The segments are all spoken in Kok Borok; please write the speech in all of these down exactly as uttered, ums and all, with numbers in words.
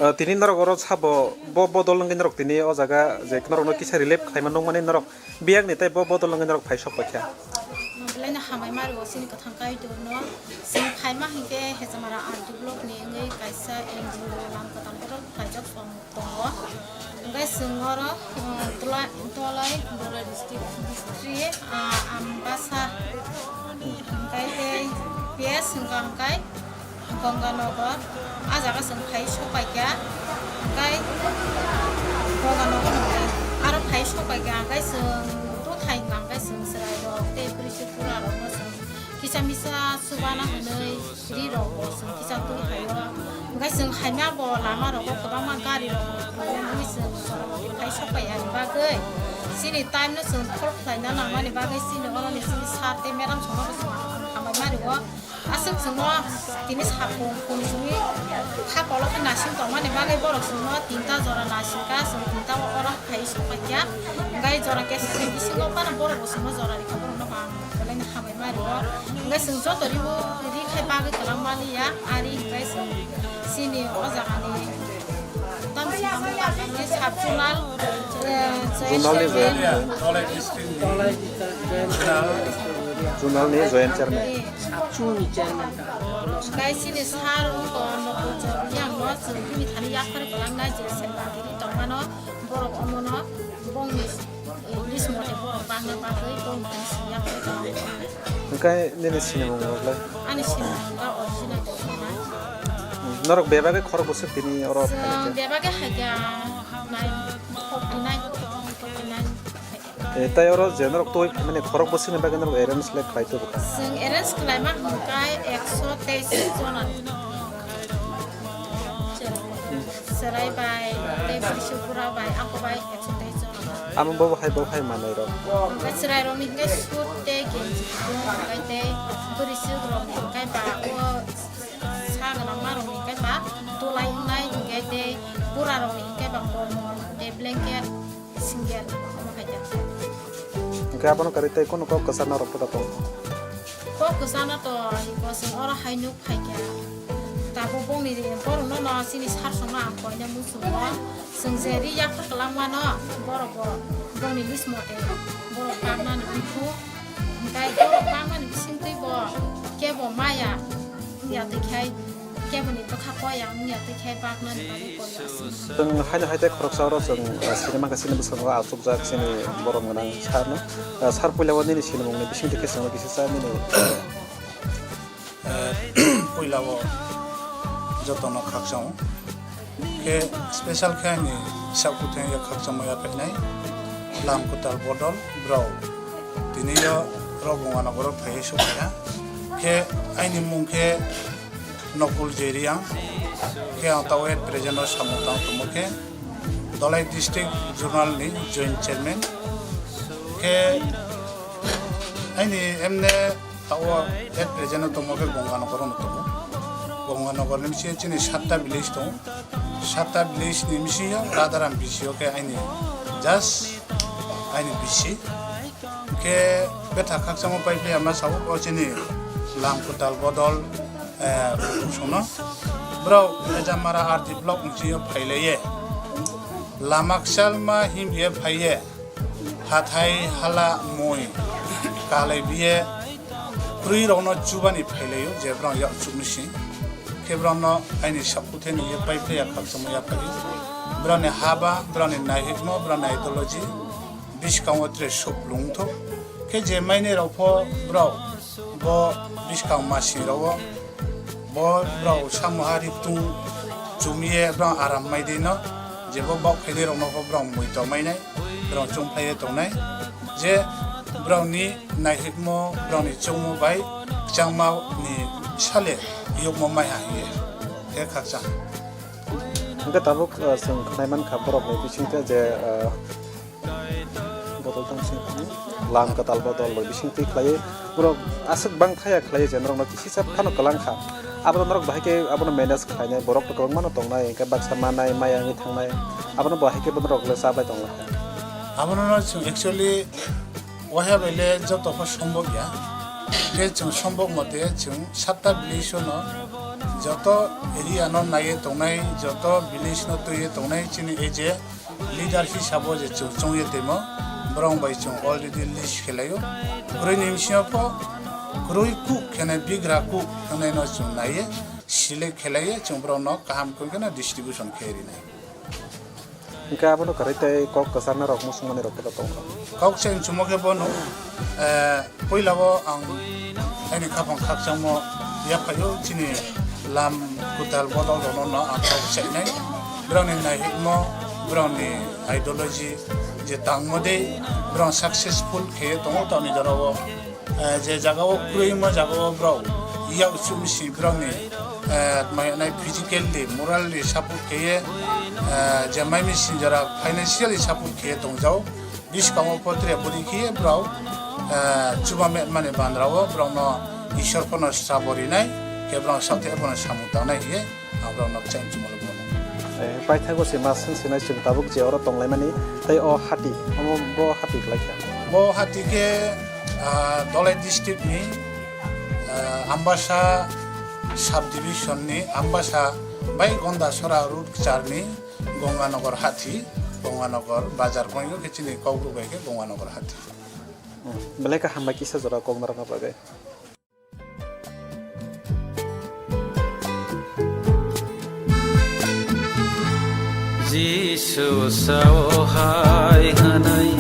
Ah, tini norok oro sabo, bo bodol wngwi norok tini o jaga je norokno kisa relief khlaima nukmani norok biyakni tei bo bodol wngwi norok phai sok paikha. Belai no hamai mari o chini kwthang Kaitor no. Chwng phaima hinkhe Hejamara R D block ni wngwi kaisa N G O lam kwtal kwtal khlaijak tongo. Hwnkhe chwng oro, uh, Tolai, Tolai, Tolai district, district, uh, Ambasa, hwnkhe tei P S hwnkha hwnkhe Ganganagar, ah jaga chwng phai sokpaikha, hwnkhe Ganganagar hwnkhe aro phai sokpaikha, hwnkhe chwng Tothai hwnkha hwnkhe chwng chwrairok tei bwrwi chwng burarokno chwng kisa misa chubana hwnwi ri rok bo chwng kisa twi phaio. Hwnkhe chwng haima bo lama rogo kwbangma gari rok problem wngwi chwng chwrairok phai sokpaiya ni bagwi chini time no chwng phol khlaina nangmani bagwi chini oroni chini sir tei madam songno bo chwng hambai ma rio. Aswk chwngno tini saphung phung chwngwi kha kolok khe nasing tongmani bagwi borok chwngno tinta jora nasing kha, chwng tinta o oro phai sokpaikha. Hwnkhe jora kesa ni bisingo phano borok bo chwngno jora rikha, borokno bo ang belai no hambai ma rio. Hwnkhe chwng joto ribo ri khai bagwi kwlangmani ya, ari hwnkhe chwng chini o jagani Tam sini sub zonal, eh, Zonal ni joint chairman. Zonal ni joint chairman. Guys, sini sir wngkha Nokul Chowdhury, ang no chwng bini thani yaphar kwlangnai je Senbagiri tongmano, borok omono bongni English mote borok bangna bagwi bongni thani sini yaphar kwlango. Hwnkhe nini sinimung rok le? Ani sinimung wngkha original Kokrumani. Norok bebak khe khorok bwswk tini oro phaikha? Chwng bebak khe haikha nine, forty nine, forty nine. Eh, tei oro je norok twi phaimani khorok bwswkni bagwi norok arrange le khlai tubukha? Chwng arrange khlaima hwnkhe ekso teis jona. Chwrai bai, tei bwrwi bura bai, ako bai ekso teis jona. Amo bo hai, bo hai manwi rok? Hwnkhe chwrai rokni hwnkhe suit tei genji, hwnkhe tei bwrwi rok hwnkhe ba o sa gwnangma rokni hwnkhe ba tulai wngnai, hwnkhe tei bura rokni hwnkhe ba komol tei blanket. Single, omo khaikha. Hwnkhe abono karwi tei kunu kok kwchar norok poda tongo? Kok kwchar no to, bo chwng oro hai nuk phaikha. Tabuk bongni borokno no chini sar songno ang koina muchungo. Chwng je ri yaphar kwlangmano, borok bo bongni list mote borok baknani bikhu. Hwnkhe borok bakmani bisingtwi bo kebo maya wngya twi khai, keboni bwkha koya wngya twi khai baknani bagwi koya aswk. Chwng haino hai tei khoroksa oro chwng, ah, sinima khe chini bwskango achukjak chini borom gwnang sir no. Ah, sir, puila o nini sinimung ni bisingtwi khe chwngno kisa sa nini. Eh, puila o jotono khakchang o. Khe special khe ani hisab kutheng ya khakchangma ya phainai lam kwtal bodol bro tini yo rok Gonganagar o phaiwi sukha ya. Khe aini mung khe Nokul Jeriang. Khe ang tao at present o samung tang tongmo khe Dolai District Zonal ni Joint Chairman. Khe aini emne Tao at present o tongmo khe Gonganagar o tongo. Gonganagar ni bisi chini satta village tongo. Satta village ni bisi yo Radharam bisi o khe aini just aini bisi. Khe betha khakchangma pai phiya ma sao o chini lam kwtal bodol, eh, sono. Bro, Hejamara R D block ni sio phailaiye. Lama kchalma himye phaiye. Hathai hala mui kalai biye kwrwi rokno chubani phailaio je borok yak chukni sing khe borokno aini sakhutheni ye pai phaiya khakchangma yaphai borokni haba borokni naihikmo borokni ideology bwskango tre suklung thok khe je mainai rok pho borok bo bwskang masing rogo bo borok samoha riktung chumye borok aram mai dino je bo bok khainai rokno bo borok mui tongmai nai borok chum phlaiye tongnai je borokni naihikmo borokni chungmo bai kwchangma ni sale yokmo maiha hiye khe khakchang. Hwnkhe tabuk, ah, chwng khnai mankha borokni bisingtwi je, ah, Bodol tang sing lam kwtal bodol bai bising twi khlaiwi borok aswk bang thaya khlaiwi je norokno kisisa phano kwlang kha. Abono norok bahai khe abono manage khlainai borok to kwbangma no tongnai hwnkhe baksa manai maya wngwi thangnai abono bahai khe bono rok le chabai tong lakha. Abono no chwng actually waha bai le joto khe sombok ya. Khe chwng sombok mote chwng satta village-o no joto area no naiye tongnai, joto village no twiye tongnai chini ei je leader hisabo je chwng chongye tongmo, borok bai chwng already list khelaio. Kwrwi ni bisingo pho kwrwi kuk khene bigra kuk hwnwi no chwng naiye, select khelaio, chwng borok no kaham khe no distribution khe rinai. Hingke abono kwrwi tei kok kwchangna rok muchungmani rok khe tongo. Kok chwng chumo khe bono, eh, puila o ang aini khapang khakchangmo yaphaio chini lam kwtal bodol rokno no ang kok chainai. Borokni naihikmo, borokni ideology je tangmo de borok successful khe tongo tamni jorao. Eh, je jaga o kwrwi wngma jaga o borok yak chumsi borokni, eh, mai nai physically, morally support khe ye, eh, je mai misi jora financially support khe ye tongjao. Biskango pho tre bwrwi khe ye borok, eh, chuba metmani bandra o borokno Ishwar phano sabo rinai, khe borok sakhe bono samung tangnai khe ye. Ang borok nok chang chumalo bono. Eh, paithago se ma swng sinai chwng tabuk je oro tonglaimani, tei o hati, omo bo hati klaikha. Bo hati khe, ah, Dholai district ni, ah, Ambasa sub division ni Ambasa bai Gondasora road kwchar ni Gonganagar hati, Gonganagar bazar bangyo khe chini Kokborok bai khe Gonganagar hati. Hmm. Belai khe hambai kisa jora kok narwkna bagwi. Jisu sao hai hwnwi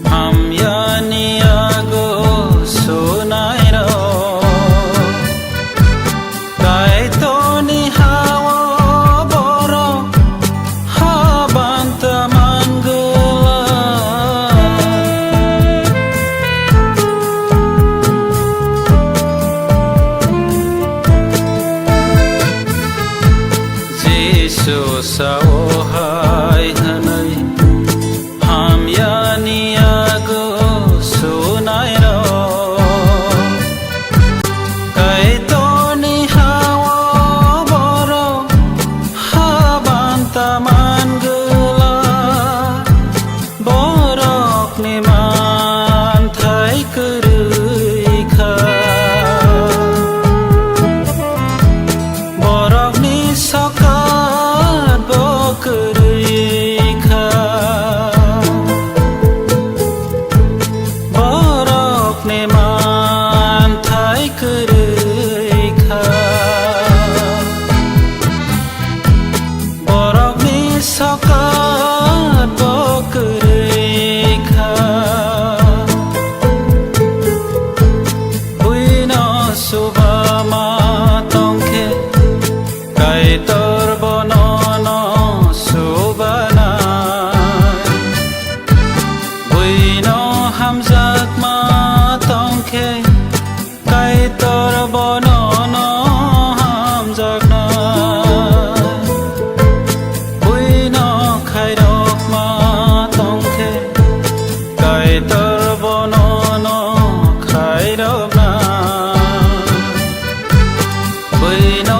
hamyani yago sunairok. Kaitorni ha-o borok haban ta mangwlak. Jisu sao hai hwnwi hamyani yago sunairok. Kaitorni ha-o borok haban ta mangwlak. Borokni manthai kwrwi kha. Borokni sokat bo kwrwi kha. Borokni manthai kwrwi kha. Borokni sokat bo kwrwi kha. Buino suba ma tongkhe, Kaitor bono no subanai. Buino hamjakma tongkhe, Kaitor bono no hamjaknai. Buino khairokma tongkhe, Kaitor bono no khairoknai. Buino